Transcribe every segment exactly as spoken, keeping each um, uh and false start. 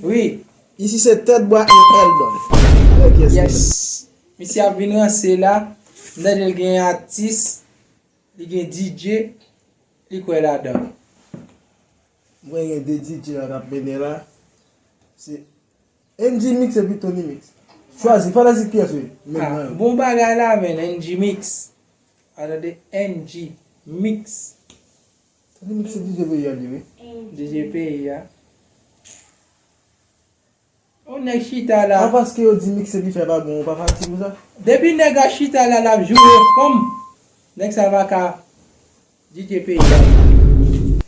Wi. Isi se Tèt Bwa and Eldon. Yes. Misye ap vin ranse la. M tande l gen atis, li gen D J, li kwè ladan. Mwen gen de D J la k ap mennen la. Se N G Mix epi Tony Mix. Chwazi, fanatik kiyès ou ye? Men mwen. Bon bagay la, men N G Mix. Atande, N G Mix. Tony Mix se D J peyi a li, wi. D J peyi a. On nèg chita la. A paske yo di mikse li fè pa bon, ou pa fatige pou sa? Depi nèg la chita la, l ap joure fanm. Nèg sa pa ka D J peyi a.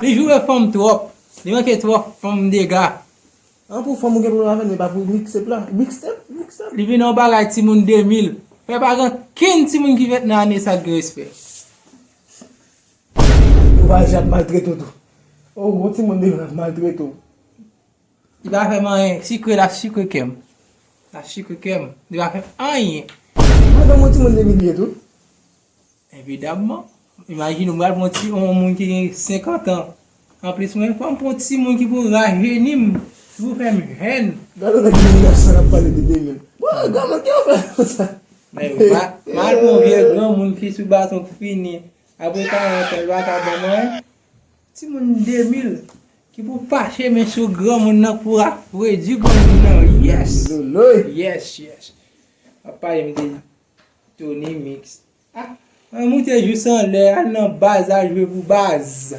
Li joure fanm twòp. Li manke twòp fanm dega. An pou fanm ou gen pwoblèm avè l, men pa pou mikse la. Mikse, mikse. Li vin yon bagay timoun de mil. Fè pa gen kenn timoun ki vennde ane sa k gen respè. Ou pa jwe ap maltrete w tou. O, yon timoun de mil ap maltrete w. Li pa fè m anyen. Sikre la, sikre kè m. La sikre kè m. Li pa fè m anyen. Madanm yon timoun de mil ye tou. Evidamman. Imajine w pral pran ti, yon moun ki gen senkant an. Anplis, mwen, fò m pran yon timoun ki pou rajeni m, ki pou fè m jèn. Gade nèg mil nèf san k ap pale de de mil. Bon, granmoun, ki w fè konsa? Men, ma, mal pou yon vye granmoun ki sou baton k fini. Apre karant an, l pa ka ban m anyen. Timoun de mil ki pou pache men sou granmoun nan pou rafredi granmoun nan. Yes! Lolo. Yes, yes. Ap pale m de Tony Mix. Ah, mwen moute jous anlè, al nan baz, al jwe pou baz.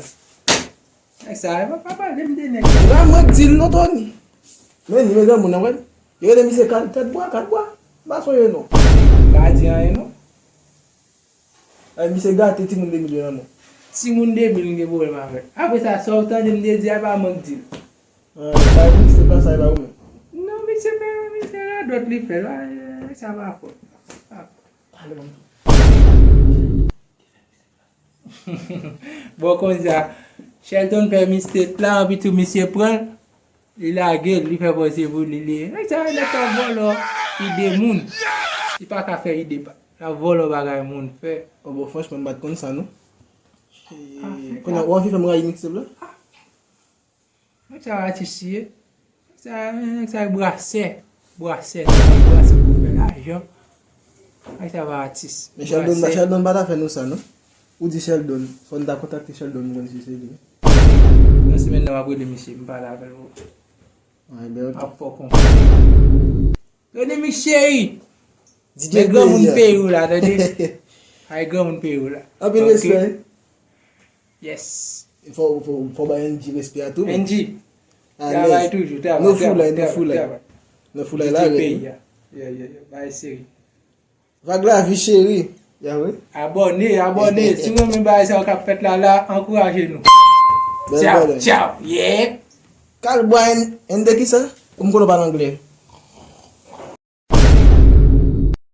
Nèg sa, e pa, pa pale m de nèg sa. Ba mwen di l non, Tony. Men, men granmoun nan, wè. Yo rele misye Kal-, Tèt Bwa, Kalbwa. M pa sonje non. Pa di anyen non. Ay, misye gate timoun de mil yo nan men. Timoun de mil m gen pwoblèm avè l. Apre sa, sa w tande m te di a, pa mwen k di l. Ah, pa mwen, se pa sa, e pa ou menm. Non, misye fè, misye radòt li fè la, eh, sa pa fòt. Pa fòt. Pale mwen. Bon, konsa, Sheldon fè mistake la, anpi tou misye pran l. Li lage l, li fè pòz se pou li, li. Nèg sa, nèg sa vòlò ide moun. Li pa ka fè ide pa. L ap vòlò bagay moun fè. Oh, bon, franchman, m pa t konn sa, non. Ah, nèg sa. Kounye a, ou anvi fè m rayi mixtape la? Ah. Nèg sa atis ye. Nèg sa, nèg sa brasè. Brasè, nèg sa brasè pou fè lajan. Nèg sa pa atis. Men Sheldon, Brasè. Sheldon pa ta fè nou sa, non. Ou di Sheldon, fò n ta kontakte Sheldon, m konn si se li. Nan semèn nan, m ap rele misye, m pale avè l. Ay, ben, ok. Ap fò konprann. Rene mi cheri. Di men granmoun peyi w la, tande. Ay, granmoun peyi w la. Anpil respè. Yes. Fò, fò, fò bay N G respè a tou, men. N G. Travay toujou, travay, nou travay, travay, travay. Nou foulay la, peyi a. Yo, yo, yo, bay seri. Vag la vi cheri. Ya wi. Abòne, abòne. Si w renmen bagay sa yo k ap fèt la, la, ankouraje nou. Tchaw, tchaw. Yeah. Kalbwa en, en de kisa? Ou m konnen w pale anglè.